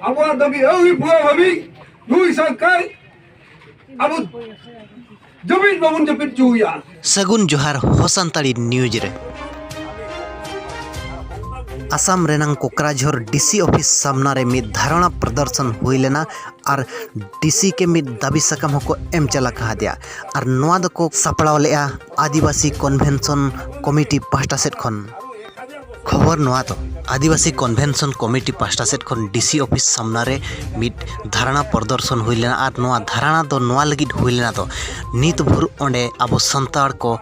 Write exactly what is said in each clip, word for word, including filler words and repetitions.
ᱟᱵᱚᱣᱟᱜ ᱫᱟᱹᱵᱤ ᱟᱹᱣᱨᱤ ᱯᱩᱨᱟᱹᱣ ᱦᱟᱹᱵᱤᱡ ᱱᱩᱭ ᱥᱚᱨᱠᱟᱨ ᱟᱵᱚ ᱡᱟᱹᱯᱤᱫ ᱵᱟᱵᱚᱱ ᱡᱟᱹᱯᱤᱫ ᱦᱚᱪᱚᱣᱟᱭᱟ᱾ ᱥᱟᱹᱜᱩᱱ ᱡᱚᱦᱟᱨ ᱦᱚ ᱥᱟᱱᱛᱟᱲᱤ ᱱᱤᱭᱩᱡᱽ ᱨᱮ᱾ ᱟᱥᱟᱢ ᱨᱮᱱᱟᱝ ᱠᱳᱠᱨᱟᱡᱷᱚᱨ ᱰᱤᱥᱤ ᱚᱯᱷᱤᱥ ᱥᱟᱢᱱᱟ ᱨᱮ ᱢᱤᱫ ᱫᱷᱟᱨᱚᱱᱟ ᱯᱨᱚᱫᱚᱨᱥᱚᱱ ᱦᱩᱭ ᱞᱮᱱᱟ ᱟᱨ ᱰᱤᱥᱤ ᱠᱮ ᱢᱤᱫ ᱫᱟᱹᱵᱤ ᱥᱟᱠᱟᱢ ᱦᱚᱸᱠᱚ ᱮᱢ ᱪᱟᱞ ᱟᱠᱟᱫᱮᱭᱟ᱾ ᱟᱨ ᱱᱚᱣᱟ ᱫᱚᱠᱚ ᱥᱟᱯᱲᱟᱣ ᱞᱮᱫᱼᱟ ᱟᱹᱫᱤᱵᱟᱹᱥᱤ ᱠᱚᱱᱵᱷᱮᱱᱥᱚᱱ ᱠᱚᱢᱤᱴᱤ ᱯᱟᱦᱴᱟ ᱥᱮᱫ ᱠᱷᱚᱱ᱾ ᱠᱷᱚᱵᱚᱨ ᱱᱚᱣᱟ ᱫᱚ ᱟᱹᱫᱤᱵᱟᱹᱥᱤ ᱠᱚᱱᱵᱷᱮᱱᱥᱚᱱ ᱠᱚᱢᱤᱴᱤ ᱯᱟᱦᱴᱟ ᱥᱮᱫ ᱠᱷᱚᱱ ᱰᱤᱥᱤ ᱚᱯᱷᱤᱥ ᱥᱟᱢᱱᱟ ᱨᱮ ᱢᱤᱫ ᱫᱷᱟᱨᱱᱟ ᱯᱨᱚᱫᱚᱨᱥᱚᱱ ᱦᱩᱭ ᱞᱮᱱᱟ᱾ ᱟᱨ ᱱᱚᱣᱟ ᱫᱷᱟᱨᱱᱟ ᱫᱚ ᱱᱚᱣᱟ ᱞᱟᱹᱜᱤᱫ ᱦᱩᱭ ᱞᱮᱱᱟ ᱫᱚ, ᱱᱤᱛ ᱵᱷᱳᱨ ᱚᱸᱰᱮ ᱟᱵᱚ ᱥᱟᱱᱛᱟᱲ ᱠᱚ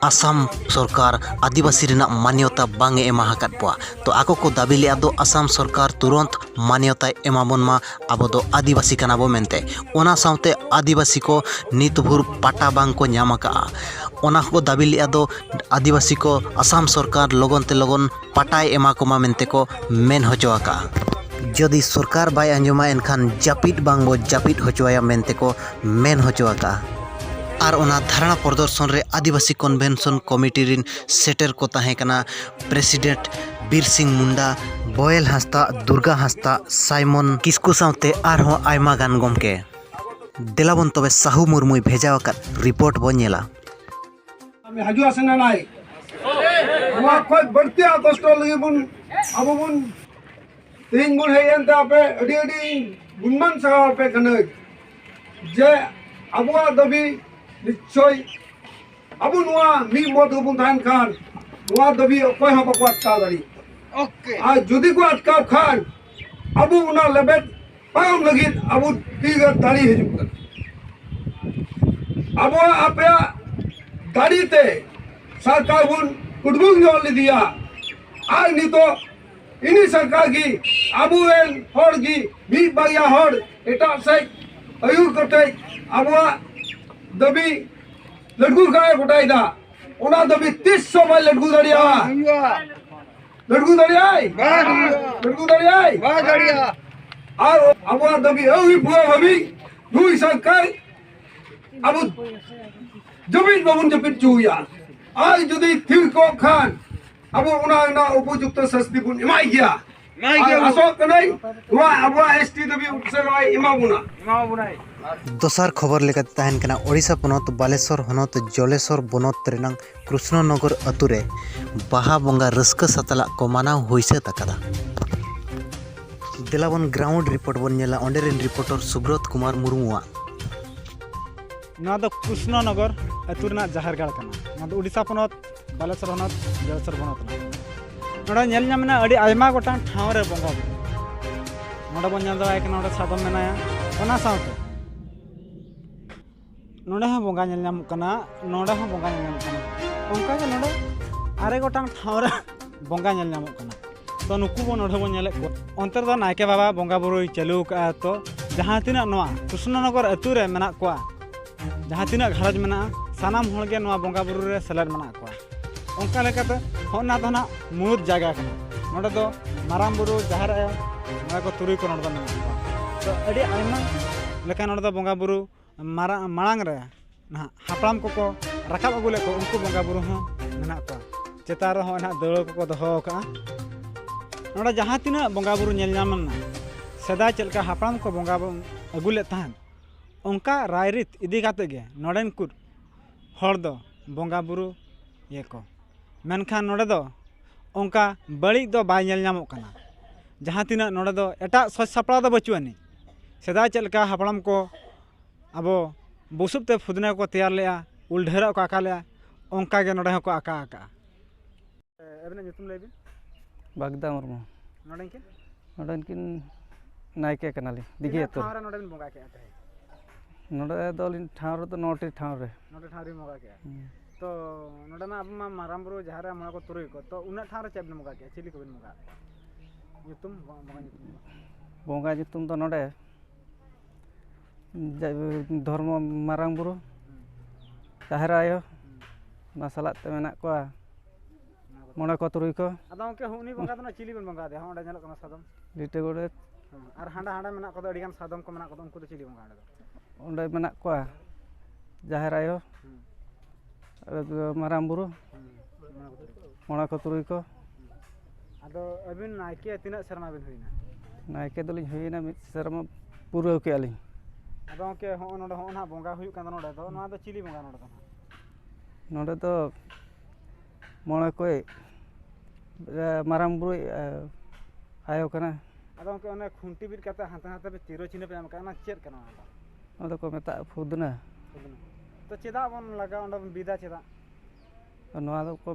ᱟᱥᱟᱢ ᱥᱚᱨᱠᱟᱨ ᱟᱹᱫᱤᱵᱟᱹᱥᱤ ᱨᱮᱱᱟᱜ ᱢᱟᱱᱭᱚᱛᱟ ᱵᱟᱝ ᱮ ᱮᱢᱟ ᱟᱠᱟᱫ ᱠᱚᱣᱟ᱾ ᱛᱚ ᱟᱠᱚ ᱠᱚ ᱫᱟᱹᱵᱤ ᱞᱮᱫᱼᱟ ᱫᱚ ᱟᱥᱟᱢ ᱥᱚᱨᱠᱟᱨ ᱛᱩᱨᱚᱱᱛ ᱢᱟᱱᱭᱚᱛᱟᱭ ᱮᱢᱟ ᱵᱚᱱ ᱢᱟ, ᱟᱵᱚ ᱫᱚ ᱟᱹᱫᱤᱵᱟᱹᱥᱤ ᱠᱟᱱᱟ ᱵᱚ ᱢᱮᱱᱛᱮ᱾ ᱚᱱᱟ ᱥᱟᱶᱛᱮ ᱟᱹᱫᱤᱵᱟᱹᱥᱤ ᱠᱚ ᱱᱤᱛ ᱵᱷᱳᱨ ᱯᱟᱴᱟ ᱵᱟᱝ ᱠᱚ ᱧᱟᱢ ᱟᱠᱟᱫᱼᱟ᱾ ᱚᱱᱟ ᱦᱚᱸᱠᱚ ᱫᱟᱹᱵᱤ ᱞᱮᱫᱼᱟ ᱫᱚ ᱟᱹᱫᱤᱵᱟᱹᱥᱤ ᱠᱚ ᱟᱥᱟᱢ ᱥᱚᱨᱠᱟᱨ ᱞᱚᱜᱚᱱ ᱛᱮ ᱞᱚᱜᱚᱱ ᱯᱟᱴᱟᱭ ᱮᱢᱟ ᱠᱚᱢᱟ ᱢᱮᱱᱛᱮ ᱠᱚ ᱢᱮᱱ ᱦᱚᱪᱚ ᱟᱠᱟᱫᱼᱟ᱾ ᱡᱩᱫᱤ ᱥᱚᱨᱠᱟᱨ ᱵᱟᱭ ᱟᱸᱡᱚᱢᱟ ᱮᱱᱠᱷᱟᱱ ᱡᱟᱹᱯᱤᱫ ᱵᱟᱝ ᱵᱚ ᱡᱟᱹᱯᱤᱫ ᱦᱚᱪᱚᱣᱟᱭᱟ ᱢᱮᱱᱛᱮ ᱠᱚ ᱢᱮᱱ ᱦᱚᱪᱚ ᱟᱠᱟᱫᱼᱟ᱾ ᱟᱨ ᱚᱱᱟ ᱫᱷᱟᱨᱱᱟ ᱯᱨᱚᱫᱚᱨᱥᱚᱱ ᱨᱮ ᱟᱹᱫᱤᱵᱟᱹᱥᱤ ᱠᱚᱱᱵᱷᱮᱱᱥᱚᱱ ᱠᱚᱢᱤᱴᱤ ᱨᱤᱱ ᱥᱮᱴᱮᱨ ᱠᱚ ᱛᱟᱦᱮᱸ ᱠᱟᱱᱟ ᱯᱨᱮᱥᱤᱰᱮᱱᱴ ᱵᱤᱨ ᱥᱤᱝ ᱢᱩᱱᱰᱟ, ᱵᱚᱭᱮᱞ ᱦᱟᱸᱥᱫᱟ, ᱫᱩᱨᱜᱟ ᱦᱟᱸᱥᱫᱟ, ᱥᱟᱭᱢᱚᱱ ᱠᱤᱥᱠᱩ ᱥᱟᱶᱛᱮ ᱟᱨᱦᱚᱸ ᱟᱭᱢᱟ ᱜᱟᱱ ᱜᱚᱢᱠᱮ᱾ ᱫᱮᱞᱟᱵᱚᱱ ᱛᱚᱵᱮ ᱥᱟᱦᱩ ᱢᱩᱨᱢᱩᱭ ᱵᱷᱮᱡᱟ ᱟᱠᱟᱫ ᱨᱤᱯᱳᱨᱴ ᱵᱚ ᱧᱮᱞᱟ᱾ ᱦᱤᱡᱩᱜᱼᱟ ᱥᱮ ᱱᱟᱭ? ᱱᱚᱣᱟ ᱠᱷᱚᱡ ᱵᱟᱹᱲᱛᱤ ᱟᱨ ᱠᱚᱥᱴᱚ ᱞᱟᱹᱜᱤᱫ ᱵᱚᱱ, ᱟᱵᱚ ᱵᱚᱱ ᱛᱮᱦᱮᱧ ᱵᱚᱱ ᱦᱮᱡ ᱮᱱᱛᱮ ᱟᱯᱮ ᱟᱹᱰᱤ ᱟᱹᱰᱤ ᱜᱩᱱᱢᱟᱱ ᱥᱟᱨᱦᱟᱣ ᱟᱯᱮ ᱠᱟᱹᱱᱟᱹᱧ ᱡᱮ ᱟᱵᱚᱣᱟᱜ ᱫᱟᱹᱵᱤ ᱱᱤᱥᱪᱚᱭ ᱟᱵᱚ ᱱᱚᱣᱟ ᱢᱤᱫ ᱢᱚᱛ ᱨᱮᱵᱚᱱ ᱛᱟᱦᱮᱱ ᱠᱷᱟᱱ ᱱᱚᱣᱟ ᱫᱟᱹᱵᱤ ᱚᱠᱚᱭ ᱦᱚᱸ ᱵᱟᱠᱚ ᱟᱴᱠᱟᱣ ᱫᱟᱲᱮᱭᱟᱜᱼᱟ᱾ ᱟᱨ ᱡᱩᱫᱤ ᱠᱚ ᱟᱴᱠᱟᱣ ᱠᱷᱟᱱ ᱟᱵᱚ ᱚᱱᱟ ᱞᱮᱵᱮᱫ ᱯᱟᱨᱚᱢ ᱞᱟᱹᱜᱤᱫ ᱟᱵᱚ ᱛᱤᱨᱮ ᱫᱟᱲᱮ ᱦᱤᱡᱩᱜ ᱠᱟᱱᱟ᱾ ᱟᱵᱚᱣᱟᱜ ᱟᱯᱮᱭᱟᱜ ᱫᱟᱲᱮ ᱛᱮ ᱥᱚᱨᱠᱟᱨ ᱵᱚᱱ ᱠᱩᱴᱵᱩᱝ ᱧᱚᱜ ᱞᱮᱫᱮᱭᱟ᱾ ᱟᱨ ᱱᱤᱛᱚᱜ ᱤᱱᱤ ᱥᱚᱨᱠᱟᱨ ᱜᱮ ᱟᱵᱚᱨᱮᱱ ᱦᱚᱲ ᱜᱮ ᱢᱤᱫ ᱵᱟᱨᱭᱟ ᱦᱚᱲ ᱮᱴᱟᱜ ᱥᱮᱫ ᱟᱹᱭᱩᱨ ᱠᱟᱛᱮ ᱟᱵᱚᱣᱟᱜ ᱫᱟᱹᱵᱤ ᱞᱟᱹᱴᱩ ᱠᱟᱭ ᱜᱚᱴᱟᱭᱮᱫᱟ᱾ ᱚᱱᱟ ᱫᱟᱹᱵᱤ ᱛᱤᱥ ᱦᱚᱸ ᱵᱟᱭ ᱞᱟᱹᱴᱩ ᱫᱟᱲᱮᱭᱟᱜᱼᱟ᱾ ᱞᱟᱹᱴᱩ ᱫᱟᱲᱮᱭᱟᱜᱼᱟᱭ? ᱵᱟᱝ ᱦᱩᱭᱩᱜᱼᱟ᱾ ᱞᱟᱹᱴᱩ ᱫᱟᱲᱮᱭᱟᱜᱼᱟᱭ? ᱵᱟᱭ ᱫᱟᱲᱮᱭᱟᱜᱼᱟ᱾ ᱟᱨ ᱟᱵᱚᱣᱟᱜ ᱫᱟᱹᱵᱤ ᱟᱹᱣᱨᱤ ᱯᱩᱨᱟᱹᱣ ᱦᱟᱹᱵᱤᱡ ᱱᱩᱭ ᱥᱚᱨᱠᱟᱨ ᱟᱵᱚ ᱡᱟᱹᱯᱤᱫ ᱵᱟᱵᱚᱱ ᱡᱟᱹᱯᱤᱫ ᱦᱚᱪᱚᱣᱟᱭᱟ᱾ ᱟᱨ ᱡᱩᱫᱤ ᱛᱷᱤᱨ ᱠᱚᱜ ᱠᱷᱟᱱ ᱟᱵᱚ ᱚᱱᱟ ᱨᱮᱱᱟᱜ ᱩᱯᱚᱡᱩᱠᱛᱚ ᱥᱟᱥᱛᱤ ᱵᱚᱱ ᱮᱢᱟᱭ ᱜᱮᱭᱟ᱾ ᱟᱨ ᱟᱥᱚᱜ ᱠᱟᱹᱱᱟᱹᱧ, ᱱᱚᱣᱟ ᱟᱵᱚᱣᱟᱜ ᱮᱥ ᱴᱤ ᱫᱟᱹᱵᱤ ᱩᱯᱟᱹᱥᱟ ᱱᱚᱣᱟᱭ ᱮᱢᱟ ᱵᱚᱱᱟ᱾ ᱫᱚᱥᱟᱨ ᱠᱷᱚᱵᱚᱨ ᱞᱮᱠᱟᱛᱮ ᱛᱟᱦᱮᱱ ᱠᱟᱱᱟ ᱳᱰᱤᱥᱟ ᱯᱚᱱᱚᱛ ᱵᱟᱞᱮᱥᱚᱨ ᱦᱚᱱᱚᱛ ᱡᱚᱞᱮᱥᱚᱨ ᱵᱚᱱᱚᱛ ᱨᱮᱱᱟᱝ ᱠᱨᱩᱥᱱᱚᱱᱚᱜᱚᱨ ᱟᱹᱛᱩ ᱨᱮ ᱵᱟᱦᱟ ᱵᱚᱸᱜᱟ ᱨᱟᱹᱥᱠᱟᱹ ᱥᱟᱛᱞᱟᱜ ᱠᱚ ᱢᱟᱱᱟᱣ ᱦᱩᱭ ᱥᱟᱹᱛ ᱟᱠᱟᱫᱟ᱾ ᱫᱮᱞᱟ ᱵᱚᱱ ground report ᱵᱚᱱ ᱧᱮᱞᱟ ᱚᱸᱰᱮ ᱨᱮᱱ reporter ᱥᱩᱵᱨᱚᱛ ᱠᱩᱢᱟᱨ ᱢᱩᱨᱢᱩᱣᱟᱜ᱾ ᱱᱚᱣᱟ ᱫᱚ ᱠᱨᱩᱥᱱᱚᱱᱚᱜᱚᱨ ᱟᱹᱛᱩ ᱨᱮᱱᱟᱜ ᱡᱟᱦᱮᱨ ᱜᱟᱲ ᱠᱟᱱᱟ᱾ ᱱᱚᱣᱟ ᱫᱚ ᱳᱰᱤᱥᱟ ᱯᱚᱱᱚᱛ ᱵᱟᱞᱮᱥᱚᱨ ᱦᱚᱱᱚᱛ ᱡᱚᱞᱮᱥᱚᱨ ᱵᱚᱱᱚᱛ ᱨᱮ᱾ ᱱᱚᱰᱮ ᱧᱮᱞ ᱧᱟᱢ ᱢᱮᱱᱟᱜᱼᱟ ᱟᱹᱰᱤ ᱟᱭᱢᱟ ᱜᱚᱴᱟᱝ ᱴᱷᱟᱶ ᱨᱮ ᱵᱚᱸᱜᱟ ᱵᱩᱨᱩ᱾ ᱱᱚᱰᱮ ᱵᱚᱱ ᱧᱮᱞ ᱫᱟᱲᱮᱭᱟᱭ ᱠᱟᱱᱟ ᱱᱚᱰᱮ ᱥᱟᱫᱚᱢ ᱢᱮᱱᱟᱭᱟ᱾ ᱚᱱᱟ ᱥᱟᱶᱛᱮ ᱱᱚᱰᱮ ᱦᱚᱸ ᱵᱚᱸᱜᱟ ᱧᱮᱞ ᱧᱟᱢᱚᱜ ᱠᱟᱱᱟ, ᱱᱚᱰᱮ ᱦᱚᱸ ᱵᱚᱸᱜᱟ ᱧᱮᱞ ᱧᱟᱢᱚᱜ ᱠᱟᱱᱟ᱾ ᱚᱱᱠᱟᱜᱮ ᱱᱚᱰᱮ ᱟᱨᱮ ᱜᱚᱴᱟᱝ ᱴᱷᱟᱶ ᱨᱮ ᱵᱚᱸᱜᱟ ᱧᱮᱞ ᱧᱟᱢᱚᱜ ᱠᱟᱱᱟ᱾ ᱛᱚ ᱱᱩᱠᱩ ᱵᱚᱱ ᱱᱚᱰᱮ ᱵᱚᱱ ᱧᱮᱞᱮᱫ ᱠᱚᱣᱟ᱾ ᱚᱱᱛᱮ ᱨᱮᱫᱚ ᱱᱟᱭᱠᱮ ᱵᱟᱵᱟ ᱵᱚᱸᱜᱟ ᱵᱩᱨᱩᱭ ᱪᱟᱹᱞᱩ ᱟᱠᱟᱫᱼᱟ᱾ ᱛᱚ ᱡᱟᱦᱟᱸ ᱛᱤᱱᱟᱹᱜ ᱱᱚᱣᱟ ᱠᱨᱩᱥᱱᱚᱱᱚᱜᱚᱨ ᱟᱹᱛᱩ ᱨᱮ ᱢᱮᱱᱟᱜ ᱠᱚᱣᱟ, ᱡᱟᱦᱟᱸ ᱛᱤᱱᱟᱹᱜ ᱜᱷᱟᱨᱚᱸᱡᱽ ᱢᱮᱱᱟᱜᱼᱟ, ᱥᱟᱱᱟᱢ ᱦᱚᱲ ᱜᱮ ᱱᱚᱣᱟ ᱵᱚᱸᱜᱟ ᱵᱩᱨᱩ ᱨᱮ ᱥᱮᱞᱮᱫ ᱢᱮᱱᱟᱜ ᱠᱚᱣᱟ᱾ ᱚᱱᱠᱟ ᱞᱮᱠᱟᱛᱮ ᱦᱚᱸᱜᱼᱚ ᱱᱟ ᱫᱚ ᱱᱟᱜ ᱢᱩᱬᱩᱫ ᱡᱟᱭᱜᱟ ᱠᱟᱱᱟ᱾ ᱱᱚᱰᱮ ᱫᱚ ᱢᱟᱨᱟᱝ ᱵᱩᱨᱩ, ᱡᱟᱦᱮᱨ ᱟᱭᱳ, ᱢᱚᱬᱮ ᱠᱚ ᱛᱩᱨᱩᱭ ᱠᱚ ᱱᱚᱰᱮ ᱫᱚ ᱢᱮᱱᱟᱜ ᱠᱚᱣᱟ᱾ ᱛᱚ ᱟᱹᱰᱤ ᱟᱭᱢᱟ ᱞᱮᱠᱟ ᱱᱚᱰᱮ ᱫᱚ ᱵᱚᱸᱜᱟ ᱵᱩᱨᱩ ᱢᱟᱨᱟᱝ, ᱢᱟᱲᱟᱝ ᱨᱮ ᱱᱟᱦᱟᱜ ᱦᱟᱯᱲᱟᱢ ᱠᱚᱠᱚ ᱨᱟᱠᱟᱵ ᱟᱹᱜᱩ ᱞᱮᱫ ᱠᱚ, ᱩᱱᱠᱩ ᱵᱚᱸᱜᱟ ᱵᱩᱨᱩ ᱦᱚᱸ ᱢᱮᱱᱟᱜ ᱠᱚᱣᱟ᱾ ᱪᱮᱛᱟᱱ ᱨᱮᱦᱚᱸ ᱱᱟᱦᱟᱜ ᱫᱟᱹᱣᱲᱟᱹ ᱠᱚᱠᱚ ᱫᱚᱦᱚ ᱟᱠᱟᱫᱼᱟ᱾ ᱱᱚᱰᱮ ᱡᱟᱦᱟᱸ ᱛᱤᱱᱟᱹᱜ ᱵᱚᱸᱜᱟ ᱵᱩᱨᱩ ᱧᱮᱞ ᱧᱟᱢ ᱞᱮᱱᱟ, ᱥᱮᱫᱟᱭ ᱪᱮᱫ ᱞᱮᱠᱟ ᱦᱟᱯᱲᱟᱢ ᱠᱚ ᱵᱚᱸᱜᱟ ᱵᱩ-, ᱟᱹᱜᱩ ᱞᱮᱫ ᱛᱟᱦᱮᱸᱫ, ᱚᱱᱠᱟ ᱨᱟᱭᱨᱤᱛ ᱤᱫᱤ ᱠᱟᱛᱮ ᱜᱮ ᱱᱚᱰᱮᱱ ᱠᱚ ᱦᱚᱲ ᱫᱚ ᱵᱚᱸᱜᱟ ᱵᱩᱨᱩ ᱤᱭᱟᱹ ᱠᱚ᱾ ᱢᱮᱱᱠᱷᱟᱱ ᱱᱚᱰᱮ ᱫᱚ ᱚᱱᱠᱟ ᱵᱟᱹᱲᱤᱡ ᱫᱚ ᱵᱟᱭ ᱧᱮᱞ ᱧᱟᱢᱚᱜ ᱠᱟᱱᱟ᱾ ᱡᱟᱦᱟᱸ ᱛᱤᱱᱟᱹᱜ ᱱᱚᱰᱮ ᱫᱚ ᱮᱴᱟᱜ ᱥᱟᱡᱽ ᱥᱟᱯᱲᱟᱣ ᱫᱚ ᱵᱟᱹᱪᱩᱜ ᱟᱹᱱᱤᱡ᱾ ᱥᱮᱫᱟᱭ ᱪᱮᱫ ᱞᱮᱠᱟ ᱦᱟᱯᱲᱟᱢ ᱠᱚ ᱟᱵᱚ ᱵᱩᱥᱩᱵ ᱛᱮ ᱯᱷᱩᱫᱽᱱᱟᱹ ᱠᱚ ᱛᱮᱭᱟᱨ ᱞᱮᱜᱼᱟ, ᱩᱞ ᱰᱷᱟᱹᱨᱟᱜ ᱠᱚ ᱟᱠᱟ ᱞᱮᱜᱼᱟ, ᱚᱱᱠᱟ ᱜᱮ ᱱᱚᱰᱮ ᱦᱚᱸᱠᱚ ᱟᱠᱟ ᱟᱠᱟᱜᱼᱟ᱾ ᱟᱹᱵᱤᱱᱟᱜ ᱧᱩᱛᱩᱢ ᱞᱟᱹᱭ ᱵᱤᱱ᱾ ᱵᱟᱜᱽᱫᱟ ᱢᱩᱨᱢᱩ᱾ ᱱᱚᱰᱮᱱ ᱠᱤᱱ? ᱱᱚᱰᱮᱱ ᱠᱤᱱ ᱱᱟᱭᱠᱮ ᱠᱟᱱᱟᱞᱤᱧ, ᱫᱤᱜᱷᱤ ᱛᱤᱱᱟᱹᱜ ᱟᱹᱛᱩ᱾ ᱴᱷᱟᱶ ᱨᱮ ᱱᱚᱰᱮ ᱵᱤᱱ ᱵᱚᱸᱜᱟ ᱠᱮᱜᱼᱟ ᱛᱟᱦᱮᱸᱫ? ᱱᱚᱰᱮ ᱫᱚ ᱟᱹᱞᱤᱧ ᱴᱷᱟᱶ ᱨᱮᱫᱚ ᱱᱚᱴᱤ ᱴᱷᱟᱶ ᱨᱮ᱾ ᱱᱚᱰᱮ ᱴᱷᱟᱶ ᱨᱮᱵᱤᱱ ᱵᱚᱸᱜᱟ ᱠᱮᱜᱼᱟ᱾ ᱦᱩᱸ᱾ ᱛᱚ ᱱᱚᱰᱮ ᱢᱟ ᱟᱵᱚ ᱢᱟ ᱢᱟᱨᱟᱝ ᱵᱩᱨᱩ, ᱡᱟᱦᱮᱨ ᱟᱭᱳ, ᱢᱚᱬᱮ ᱠᱚ ᱛᱩᱨᱩᱭ ᱠᱚ, ᱛᱚ ᱩᱱᱟᱹᱜ ᱴᱷᱟᱶ ᱨᱮ ᱪᱮᱫ ᱵᱤᱱ ᱵᱚᱸᱜᱟ ᱠᱮᱜᱼᱟ? ᱪᱤᱞᱤ ᱠᱚᱵᱤᱱ ᱵᱚᱸᱜᱟ ᱟᱜ ᱠᱚᱣᱟ? ᱧᱩᱛᱩᱢ, ᱵᱚᱸᱜᱟ ᱧᱩᱛᱩᱢ ᱫᱚ? ᱵᱚᱸᱜᱟ ᱧᱩᱛᱩᱢ ᱫᱚ ᱱᱚᱰᱮ ᱡᱟ-, ᱫᱷᱚᱨᱢᱚ ᱢᱟᱨᱟᱝ ᱵᱩᱨᱩ, ᱦᱩᱸ᱾ ᱡᱟᱦᱮᱨ ᱟᱭᱳ, ᱦᱩᱸ᱾ ᱚᱱᱟ ᱥᱟᱞᱟᱜ ᱛᱮ ᱢᱮᱱᱟᱜ ᱠᱚᱣᱟ ᱢᱚᱬᱮ ᱠᱚ ᱛᱩᱨᱩᱭ ᱠᱚ᱾ ᱟᱫᱚ ᱜᱚᱢᱠᱮ, ᱦᱚᱸ, ᱩᱱᱤ ᱵᱚᱸᱜᱟ ᱫᱚ ᱱᱟᱜ ᱪᱤᱞᱤ ᱵᱚᱱ ᱵᱚᱸᱜᱟ ᱟᱫᱮᱭᱟ? ᱦᱚᱸ, ᱚᱸᱰᱮ ᱧᱮᱞᱚᱜ ᱠᱟᱱᱟ ᱥᱟᱫᱚᱢ᱾ ᱞᱤᱴᱟᱹ ᱜᱚᱰᱮᱛ᱾ ᱦᱚᱸ, ᱟᱨ ᱦᱟᱸᱰᱮ, ᱦᱟᱸᱰᱮ ᱢᱮᱱᱟᱜ ᱠᱚᱫᱚ ᱟᱹᱰᱤ ᱜᱟᱱ ᱥᱟᱫᱚᱢ ᱠᱚ ᱢᱮᱱᱟᱜ ᱠᱚᱫᱚ, ᱩᱱᱠᱩ ᱫᱚ ᱪᱤᱞᱤ ᱵᱚᱸᱜᱟ ᱚᱸᱰᱮ ᱫᱚ? ᱚᱸᱰᱮ ᱢᱮᱱᱟᱜ ᱠᱚᱣᱟ ᱡᱟᱦᱮᱨ ᱟᱭᱳ, ᱦᱩᱸ᱾ ᱟᱨ ᱢᱟᱨᱟᱝ ᱵᱩᱨᱩ, ᱦᱩᱸ, ᱢᱚᱬᱮ ᱠᱚ ᱛᱩᱨᱩᱭ ᱠᱚ᱾ ᱢᱚᱬᱮ ᱠᱚ ᱛᱩᱨᱩᱭ ᱠᱚ᱾ ᱦᱩᱸ᱾ ᱟᱫᱚ ᱟᱹᱵᱤᱱ ᱱᱟᱭᱠᱮ ᱛᱤᱱᱟᱹᱜ ᱥᱮᱨᱢᱟ ᱵᱤᱱ ᱦᱩᱭᱱᱟ? ᱱᱟᱭᱠᱮ ᱫᱚᱞᱤᱧ ᱦᱩᱭᱱᱟ ᱢᱤᱫ ᱥᱮᱨᱢᱟ ᱯᱩᱨᱟᱹᱣ ᱠᱮᱜᱼᱟ ᱞᱤᱧ᱾ ᱟᱫᱚ ᱜᱚᱢᱠᱮ, ᱦᱚᱸᱜᱼᱚ ᱱᱚᱰᱮ, ᱦᱚᱸᱜᱼᱚ ᱱᱟᱦᱟᱜ ᱵᱚᱸᱜᱟ ᱦᱩᱭᱩᱜ ᱠᱟᱱ ᱫᱚ ᱱᱚᱰᱮ ᱫᱚ, ᱱᱚᱣᱟ ᱫᱚ ᱪᱤᱞᱤ ᱵᱚᱸᱜᱟ ᱱᱚᱰᱮ ᱫᱚ ᱱᱟᱦᱟᱜ? ᱱᱚᱰᱮ ᱫᱚ ᱢᱚᱬᱮ ᱠᱚᱭ, ᱮ, ᱢᱟᱨᱟᱝ ᱵᱩᱨᱩᱭ, ᱮ, ᱟᱭᱳ ᱠᱟᱱᱟ᱾ ᱟᱫᱚ ᱜᱚᱢᱠᱮ, ᱚᱱᱮ ᱠᱷᱩᱱᱴᱤ ᱵᱤᱫ ᱠᱟᱛᱮ ᱦᱟᱱᱛᱮ ᱱᱟᱛᱮ ᱯᱮ ᱪᱤᱨᱚ ᱪᱤᱱᱦᱟᱹ ᱯᱮ ᱮᱢ ᱠᱟᱜᱼᱟ, ᱚᱱᱟ ᱪᱮᱫ ᱠᱟᱱᱟ ᱚᱱᱟ ᱫᱚ? ᱚᱱᱟ ᱫᱚᱠᱚ ᱢᱮᱛᱟᱜᱼᱟ ᱯᱷᱩᱫᱽᱱᱟᱹ᱾ ᱯᱷᱩᱫᱽᱱᱟᱹ᱾ ᱛᱚ ᱪᱮᱫᱟᱜ ᱵᱚᱱ ᱞᱟᱜᱟᱣᱟ, ᱚᱸᱰᱮ ᱵᱚᱱ ᱵᱤᱫᱟ ᱪᱮᱫᱟᱜ? ᱱᱚᱣᱟ ᱫᱚᱠᱚ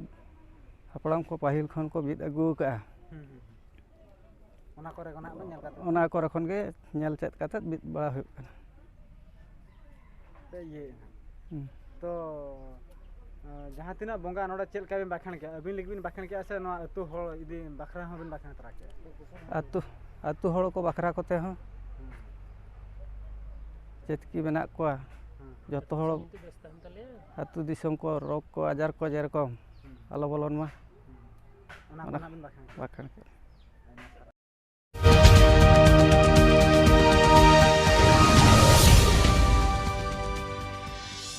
ᱦᱟᱯᱲᱟᱢ ᱠᱚ ᱯᱟᱹᱦᱤᱞ ᱠᱷᱚᱱ ᱠᱚ ᱵᱤᱫ ᱟᱹᱜᱩ ᱟᱠᱟᱫᱼᱟ᱾ ᱦᱩᱸ, ᱦᱩᱸ, ᱦᱩᱸ᱾ ᱚᱱᱟ ᱠᱚᱨᱮ ᱠᱷᱚᱱᱟᱜ ᱵᱚᱱ ᱧᱮᱞ ᱠᱟᱛᱮ ᱚᱱᱟ ᱠᱚᱨᱮ ᱠᱷᱚᱱ ᱜᱮ ᱧᱮᱞ ᱪᱮᱫ ᱠᱟᱛᱮ ᱵᱤᱫ ᱵᱟᱲᱟ ᱦᱩᱭᱩᱜ ᱠᱟᱱᱟ᱾ ᱯᱮ ᱤᱭᱟᱹᱭᱮᱫᱼᱟ᱾ ᱦᱩᱸ᱾ ᱛᱚ, ᱮᱸ, ᱡᱟᱦᱟᱸ ᱛᱤᱱᱟᱹᱜ ᱵᱚᱸᱜᱟ ᱱᱚᱰᱮ ᱪᱮᱫ ᱞᱮᱠᱟ ᱵᱤᱱ ᱵᱟᱠᱷᱮᱲ ᱠᱮᱜᱼᱟ? ᱟᱹᱵᱤᱱ ᱞᱟᱹᱜᱤᱫ ᱵᱤᱱ ᱵᱟᱠᱷᱮᱲ ᱠᱮᱜᱼᱟ ᱥᱮ ᱱᱚᱣᱟ ᱟᱹᱛᱩ ᱦᱚᱲ ᱤᱫᱤ ᱵᱟᱠᱷᱨᱟ ᱦᱚᱸ ᱵᱤᱱ ᱵᱟᱠᱷᱮᱲ ᱛᱚᱨᱟ ᱠᱮᱜᱼᱟ? ᱟᱹᱛᱩ, ᱟᱹᱛᱩ ᱦᱚᱲ ᱠᱚ ᱵᱟᱠᱷᱨᱟ ᱠᱚᱛᱮ ᱦᱚᱸ᱾ ᱦᱩᱸ᱾ ᱪᱮᱫ ᱠᱤ ᱢᱮᱱᱟᱜ ᱠᱚᱣᱟ? ᱦᱩᱸ᱾ ᱡᱚᱛᱚ ᱦᱚᱲ ᱥᱟᱱᱛᱤ ᱵᱮᱥ ᱛᱟᱦᱮᱱ ᱛᱟᱞᱮᱭᱟ᱾ ᱟᱹᱛᱩ ᱫᱤᱥᱚᱢ ᱠᱚ, ᱨᱳᱜᱽ ᱠᱚ, ᱟᱡᱟᱨ ᱠᱚ ᱡᱮᱨᱚᱠᱚᱢ ᱦᱩᱸ᱾ ᱟᱞᱚ ᱵᱚᱞᱚᱱ ᱢᱟ᱾ ᱦᱩᱸ᱾ ᱚᱱᱟ ᱚᱱᱟ ᱠᱚᱨᱮᱱᱟᱜ ᱵᱤᱱ ᱵᱟᱠᱷᱮᱲ ᱠᱮᱜᱼᱟ? ᱵᱟᱠᱷᱮᱲ ᱠᱮᱜᱼᱟ᱾